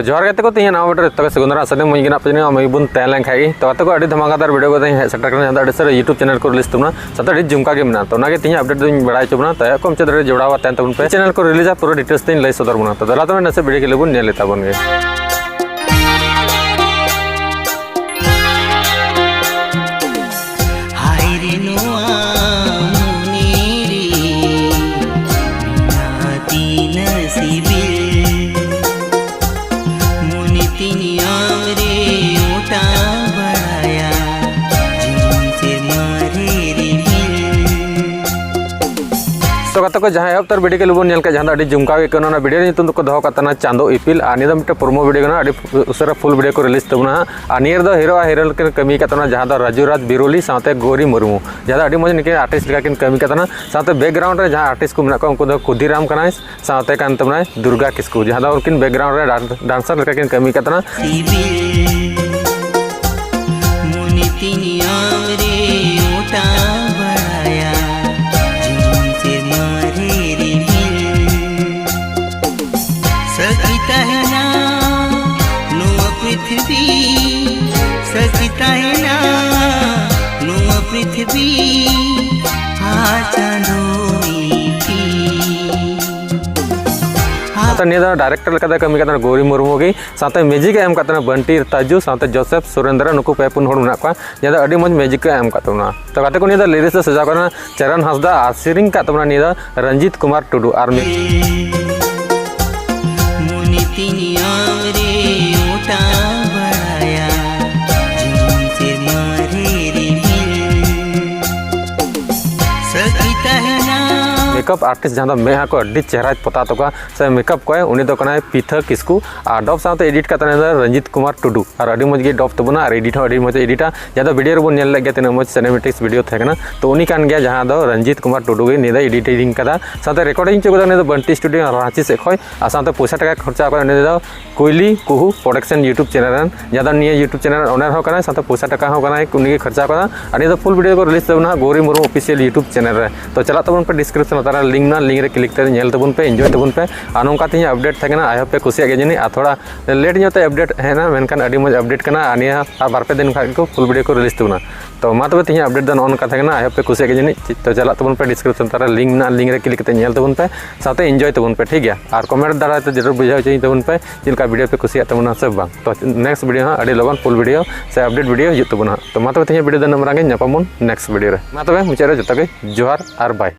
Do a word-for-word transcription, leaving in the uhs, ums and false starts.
ᱡᱚᱦᱟᱨ ᱜᱟᱛᱮ ᱠᱚ, ᱛᱮᱦᱮᱧ ᱱᱟᱣᱟ video ᱨᱮ ᱡᱚᱛᱚ ᱜᱮ ᱥᱟᱹᱜᱩᱱ ᱫᱟᱨᱟᱢ᱾ ᱟᱥᱟ ᱫᱚ ᱢᱚᱡᱽ ᱜᱮ ᱢᱮᱱᱟᱜ ᱯᱮᱭᱟ, ᱱᱤᱭᱟᱹ ᱢᱚᱡᱽ ᱵᱚᱱ ᱛᱟᱦᱮᱸ ᱞᱮᱱ ᱠᱷᱟᱡ ᱜᱮ᱾ ᱛᱚ ᱜᱟᱛᱮ ᱠᱚ, ᱟᱹᱰᱤ ᱫᱷᱟᱢᱟᱠᱟᱫᱟᱨ video ᱠᱚ ᱛᱮᱦᱮᱧ ᱦᱮᱡ ᱥᱮᱴᱮᱨ ᱠᱟᱱᱟ, ᱡᱟᱦᱟᱸ ᱫᱚ ᱟᱹᱰᱤ ᱥᱟᱹᱨᱤ YouTube channel ᱠᱚ release ᱛᱟᱵᱚᱱᱟ, ᱥᱟᱶᱛᱮ ᱟᱹᱰᱤ ᱡᱚᱢᱠᱟᱣ ᱜᱮ ᱢᱮᱱᱟᱜᱼᱟ᱾ ᱛᱚ ᱚᱱᱟᱜᱮ ᱛᱮᱦᱮᱧ update ᱫᱚᱧ ᱵᱟᱲᱟᱭ ᱦᱚᱪᱚ ᱵᱚᱱᱟ᱾ ᱛᱚ ᱮᱦᱚᱵ ᱠᱷᱚᱱ ᱢᱩᱪᱟᱹᱫ ᱫᱷᱟᱹᱨᱤᱡ ᱡᱚᱲᱟᱣ ᱠᱟᱛᱮ ᱛᱟᱦᱮᱱ ᱛᱟᱵᱚᱱ ᱯᱮ᱾ Channel ᱠᱚ release ᱟ ᱯᱩᱨᱟᱹ details ᱛᱮᱧ ᱞᱟᱹᱭ ᱥᱚᱫᱚᱨ ᱵᱚᱱᱟ᱾ ᱛᱚ ᱫᱮᱞᱟ ᱛᱚᱵᱮ ᱱᱟᱥᱮ video ᱠᱚ ᱵᱚᱱ ᱧᱮᱞ ᱤᱫᱤ ᱛᱟᱵᱚᱱ ᱜᱮ᱾ ᱦᱟᱭ ᱨᱮ ᱱᱚᱣᱟ ᱢᱚᱱᱮ ᱨᱮ ᱢᱮᱱᱟᱜᱼᱟ ᱛᱤᱱᱟᱹᱜ ᱥᱤᱵᱤᱞ, ᱢᱚᱱᱮ ᱛᱤᱧ ᱟᱢ ᱨᱮ ᱚᱴᱟᱝ ᱵᱟᱲᱟᱭᱟ ᱡᱤᱞ ᱥᱮᱨᱢᱟ ᱨᱮ ᱨᱤᱢᱤᱞ᱾ ᱛᱚ ᱜᱟᱛᱮ ᱠᱚ, ᱡᱟᱦᱟᱸ ᱮᱦᱚᱵ ᱩᱛᱟᱹᱨ video ᱠᱚ ᱵᱚᱱ ᱧᱮᱞ ᱠᱮᱫ, ᱡᱟᱦᱟᱸ ᱫᱚ ᱟᱹᱰᱤ ᱡᱚᱢᱠᱟᱣ ᱜᱮ ᱟᱹᱭᱠᱟᱹᱣ ᱮᱱᱟ, ᱚᱱᱟ video ᱨᱮ ᱧᱩᱛᱩᱢ ᱫᱚᱠᱚ ᱫᱚᱦᱚ ᱠᱟᱜ ᱛᱟᱦᱮᱱᱟ ᱪᱟᱸᱫᱚ ᱤᱯᱤᱞ, ᱟᱨ ᱱᱤᱭᱟᱹ ᱫᱚ ᱢᱤᱫᱴᱮᱱ promo video ᱠᱟᱱᱟ, ᱟᱹᱰᱤ ᱩᱥᱟᱹᱨᱟ full video ᱠᱚ release ᱛᱟᱵᱚᱱᱟ ᱦᱟᱸᱜ᱾ ᱟᱨ ᱱᱤᱭᱟᱹ ᱨᱮᱫᱚ hero ᱟᱨ heroine ᱠᱤᱱ ᱠᱟᱹᱢᱤ ᱠᱟᱜ ᱛᱟᱵᱚᱱᱟ, ᱡᱟᱦᱟᱸ ᱫᱚ ᱨᱟᱡᱩ ᱨᱟᱡᱽ ᱵᱤᱨᱩᱞᱤ ᱥᱟᱶᱛᱮ ᱜᱳᱨᱤ ᱢᱩᱨᱢᱩ, ᱡᱟᱦᱟᱸ ᱫᱚ ᱟᱹᱰᱤ ᱢᱚᱡᱽ ᱱᱤᱠᱤᱱ artist ᱞᱮᱠᱟ ᱠᱤᱱ ᱠᱟᱹᱢᱤ ᱠᱟᱜ ᱛᱟᱦᱮᱱᱟ᱾ ᱥᱟᱶᱛᱮ background ᱨᱮ ᱡᱟᱦᱟᱸ artist ᱠᱚ ᱢᱮᱱᱟᱜ ᱠᱚᱣᱟ, ᱩᱱᱠᱩ ᱫᱚ ᱠᱩᱫᱤᱨᱟᱢ ᱠᱟᱱᱟᱭ, ᱥᱟᱶᱛᱮ ᱠᱟᱱ ᱛᱟᱵᱚᱱᱟᱭ ᱫᱩᱨᱜᱟ ᱠᱤᱥᱠᱩ, ᱡᱟᱦᱟᱸ ᱫᱚ ᱩᱱᱠᱤᱱ background ᱨᱮ dan-, dancer ᱞᱮᱠᱟ ᱠᱤᱱ ᱠᱟᱹᱢᱤ ᱠᱟᱜ ᱛᱟᱦᱮᱱᱟ᱾ ᱥᱤᱵᱤᱞ, ᱢᱚᱱᱮ ᱛᱤᱧ ᱟᱢ ᱨᱮ ᱚᱴᱟᱝ ᱵᱟᱲᱟᱭᱟ ᱡᱤᱞ ᱥᱮᱨᱢᱟ ᱨᱮ ᱨᱤᱢᱤᱞ᱾ ᱥᱟᱹᱠᱷᱤ ᱛᱟᱦᱮᱱᱟ ᱱᱚᱣᱟ ᱯᱨᱤᱛᱷᱤᱵᱤ, ᱥᱟᱹᱠᱷᱤ ᱛᱟᱦᱮᱱᱟ ᱱᱚᱣᱟ ᱯᱨᱤᱛᱷᱤᱵᱤ, ᱟᱨ ᱪᱟᱸᱫᱚ ᱤᱯᱤᱞ᱾ ᱥᱟᱶᱛᱮ ᱱᱤᱭᱟᱹ ᱫᱚ director ᱞᱮᱠᱟᱛᱮ ᱠᱟᱹᱢᱤ ᱠᱟᱫᱟ ᱜᱳᱨᱤ ᱢᱩᱨᱢᱩ ᱜᱮ, ᱥᱟᱶᱛᱮ music ᱮ ᱮᱢ ᱠᱟᱫ ᱛᱟᱦᱮᱱᱟ ᱵᱟᱱᱴᱤ ᱛᱟᱡᱩ, ᱥᱟᱶᱛᱮ ᱡᱳᱥᱮᱯ ᱥᱩᱨᱮᱱᱫᱨᱚ, ᱱᱩᱠᱩ ᱯᱮ ᱯᱩᱱ ᱦᱚᱲ ᱢᱮᱱᱟᱜ ᱠᱚᱣᱟ᱾ ᱱᱤᱭᱟᱹ ᱫᱚ ᱟᱹᱰᱤ ᱢᱚᱡᱽ music ᱮ ᱮᱢ ᱠᱟᱫ ᱛᱟᱵᱚᱱᱟ᱾ ᱛᱚ ᱜᱟᱛᱮ ᱠᱚ, ᱱᱤᱭᱟᱹ ᱫᱚ lyrics ᱮ ᱥᱟᱡᱟᱣ ᱠᱟᱫᱟ ᱪᱚᱨᱚᱱ ᱦᱟᱸᱥᱫᱟ ᱟᱨ ᱥᱮᱨᱮᱧ ᱠᱟᱫ ᱛᱟᱵᱚᱱᱟ ᱱᱤᱭᱟᱹ ᱫᱚ ᱨᱚᱧᱡᱤᱛ ᱠᱩᱢᱟᱨ ᱴᱩᱰᱩ ᱟᱨ ᱢᱤᱫ ᱢᱚᱱᱮ ᱛᱤᱧ ᱟᱢ ᱨᱮ ᱚᱴᱟᱝ ᱵᱟᱲᱟᱭᱟ ᱡᱤᱞ ᱥᱮᱨᱢᱟ ᱨᱮ ᱨᱤᱢᱤᱞ᱾ ᱥᱟᱹᱠᱷᱤ ᱛᱟᱦᱮᱱᱟ᱾ Makeup artist ᱡᱟᱦᱟᱸ ᱫᱚ ᱢᱮᱫᱦᱟ ᱠᱚ ᱟᱹᱰᱤ ᱪᱮᱦᱨᱟᱭ ᱯᱚᱛᱟᱣ ᱛᱟᱠᱚᱣᱟ ᱥᱮ makeup ᱠᱚᱣᱟᱭ, ᱩᱱᱤ ᱫᱚ ᱠᱟᱱᱟᱭ ᱯᱤᱛᱷᱟᱹ ᱠᱤᱥᱠᱩ᱾ ᱟᱨ dub ᱥᱟᱶᱛᱮ edit ᱠᱟᱛᱮ ᱱᱤᱭᱟᱹ ᱫᱚ ᱨᱚᱧᱡᱤᱛ ᱠᱩᱢᱟᱨ ᱴᱩᱰᱩ, ᱟᱨ ᱟᱹᱰᱤ ᱢᱚᱡᱽ ᱜᱮ dub ᱛᱟᱵᱚᱱᱟ ᱟᱨ edit ᱦᱚᱸ ᱟᱹᱰᱤ ᱢᱚᱡᱽ edit ᱟ᱾ ᱡᱟᱦᱟᱸ ᱫᱚ video ᱨᱮᱵᱚᱱ ᱧᱮᱞ ᱞᱮᱫ ᱜᱮᱭᱟ, ᱛᱤᱱᱟᱹᱜ ᱢᱚᱡᱽ cinematics video ᱛᱟᱦᱮᱸ ᱠᱟᱱᱟ᱾ ᱛᱚ ᱩᱱᱤ ᱠᱟᱱ ᱜᱮᱭᱟ ᱡᱟᱦᱟᱸ ᱫᱚ ᱨᱚᱧᱡᱤᱛ ᱠᱩᱢᱟᱨ ᱴᱩᱰᱩ ᱜᱮ ᱱᱤᱭᱟᱹ ᱫᱚ editing ᱠᱟᱫᱟ, ᱥᱟᱶᱛᱮ recording ᱦᱚᱪᱚ ᱠᱟᱫᱟ ᱩᱱᱤ ᱫᱚ ᱵᱟᱱᱴᱤ studio ᱨᱟᱸᱪᱤ ᱥᱮᱫ ᱠᱷᱚᱡ᱾ ᱟᱨ ᱥᱟᱶᱛᱮ ᱯᱚᱭᱥᱟ ᱴᱟᱠᱟ ᱠᱷᱚᱨᱪᱟ ᱠᱟᱱᱟ ᱩᱱᱤ ᱫᱚ ᱠᱩᱭᱞᱤ ᱠᱩᱦᱩ production YouTube channel ᱨᱮᱱ, ᱡᱟᱦᱟᱸ ᱫᱚ ᱱᱤᱭᱟᱹ YouTube channel owner ᱦᱚᱸ ᱠᱟᱱᱟᱭ, ᱥᱟᱶᱛᱮ ᱯᱚᱭᱥᱟ ᱴᱟᱠᱟ ᱦᱚᱸ ᱠᱟᱱᱟᱭ, ᱩᱱᱤ ᱜᱮ ᱠᱷᱚᱨᱪᱟ ᱠᱟᱱᱟ᱾ ᱟᱨ ᱱᱤᱭᱟᱹ ᱫᱚ full video ᱠᱚ release ᱛᱟᱵᱚᱱᱟ Gori Murmu official YouTube channel ᱨᱮ᱾ ᱛᱚ ᱪᱟᱞᱟᱜ ᱛᱟᱵᱚᱱ ᱯᱮ description ᱞᱟᱛᱟᱨ ᱨᱮ᱾ ᱞᱤᱝᱠ ᱢᱮᱱᱟᱜᱼᱟ, ᱞᱤᱝᱠ ᱨᱮ ᱠᱞᱤᱠ ᱠᱟᱛᱮ ᱧᱮᱞ ᱛᱟᱵᱚᱱ ᱯᱮ, ᱮᱱᱡᱚᱭ ᱛᱟᱵᱚᱱ ᱯᱮ᱾ ᱟᱨ ᱱᱚᱝᱠᱟ ᱛᱮᱦᱮᱧ ᱟᱯᱰᱮᱴ ᱛᱟᱦᱮᱸ ᱠᱟᱱᱟ, ᱟᱭ ᱦᱳᱯ ᱯᱮ ᱠᱩᱥᱤᱭᱟᱜ ᱜᱮᱭᱟ ᱡᱟᱹᱱᱤᱡ᱾ ᱟᱨ ᱛᱷᱚᱲᱟ ᱞᱮᱴ ᱧᱚᱜ ᱛᱮ ᱟᱯᱰᱮᱴ ᱦᱮᱡ ᱮᱱᱟ, ᱢᱮᱱᱠᱷᱟᱱ ᱟᱹᱰᱤ ᱢᱚᱡᱽ ᱟᱯᱰᱮᱴ ᱠᱟᱱᱟ᱾ ᱟᱨ ᱱᱤᱭᱟᱹ ᱟᱨ ᱵᱟᱨ ᱯᱮ ᱫᱤᱱ ᱠᱷᱟᱱ ᱜᱮᱠᱚ ᱯᱷᱩᱞ ᱵᱷᱤᱰᱤᱭᱳ ᱠᱚ ᱨᱤᱞᱤᱡᱽ ᱛᱟᱵᱚᱱᱟ᱾ ᱛᱚ ᱢᱟ ᱛᱚᱵᱮ ᱛᱮᱦᱮᱧ ᱟᱯᱰᱮᱴ ᱫᱚ ᱱᱚᱜᱼᱚ ᱱᱚᱝᱠᱟ ᱛᱟᱦᱮᱸ ᱠᱟᱱᱟ, ᱟᱭ ᱦᱳᱯ ᱯᱮ ᱠᱩᱥᱤᱭᱟᱜ ᱜᱮᱭᱟ ᱡᱟᱹᱱᱤᱡ᱾ ᱛᱚ ᱪᱟᱞᱟᱜ ᱛᱟᱵᱚᱱ ᱯᱮ, ᱰᱤᱥᱠᱨᱤᱯᱥᱚᱱ ᱛᱟᱞᱟ ᱨᱮ ᱞᱤᱝᱠ ᱢᱮᱱᱟᱜᱼᱟ, ᱞᱤᱝᱠ ᱨᱮ ᱠᱞᱤᱠ ᱠᱟᱛᱮ ᱧᱮᱞ ᱛᱟᱵᱚᱱ ᱯᱮ, ᱥᱟᱶᱛᱮ ᱮᱱᱡᱚᱭ ᱛᱟᱵᱚᱱ ᱯᱮ, ᱴᱷᱤᱠ ᱜᱮᱭᱟ? ᱟᱨ ᱠᱚᱢᱮᱱᱴ ᱫᱟᱨᱟᱭ ᱛᱮ ᱡᱟᱹᱨᱩᱲ ᱵᱩᱡᱷᱟᱹᱣ ᱦᱚᱪᱚᱧ ᱛᱟᱵᱚᱱ ᱯᱮ ᱪᱮᱫ ᱞᱮᱠᱟ ᱵᱷᱤᱰᱤᱭᱳ ᱯᱮ ᱠᱩᱥᱤᱭᱟᱜ ᱛᱟᱵᱚᱱᱟ ᱥᱮ ᱵᱟᱝ᱾ ᱛᱚ ᱱᱮᱠᱥᱴ ᱵᱷᱤᱰᱤᱭᱳ ᱦᱟᱸᱜ ᱟᱹᱰᱤ ᱞᱚᱜᱚᱱ ᱯᱷᱩᱞ ᱵᱷᱤᱰᱤᱭᱳ ᱥᱮ ᱟᱯᱰᱮᱴ ᱵᱷᱤᱰᱤᱭᱳ ᱦᱤᱡᱩᱜ ᱛᱟᱵᱚᱱᱟ ᱦᱟᱸᱜ᱾ ᱛᱚ ᱢᱟ ᱛᱚᱵᱮ ᱛᱮᱦᱮᱧ ᱵᱷᱤᱰᱤᱭᱳ ᱫᱚ ᱱᱚᱝᱠᱟ ᱜᱮ, ᱧᱟᱯᱟᱢ ᱵᱚᱱ ᱱᱮᱠᱥᱴ ᱵᱷᱤᱰᱤᱭᱳ ᱨᱮ᱾ ᱢᱟ ᱛᱚᱵᱮ ᱢᱩᱪᱟᱹᱫ ᱨᱮ ᱡᱚᱛᱚ ᱜᱮ ᱡᱚᱦᱟᱨ ᱟᱨ ᱵᱟᱭ᱾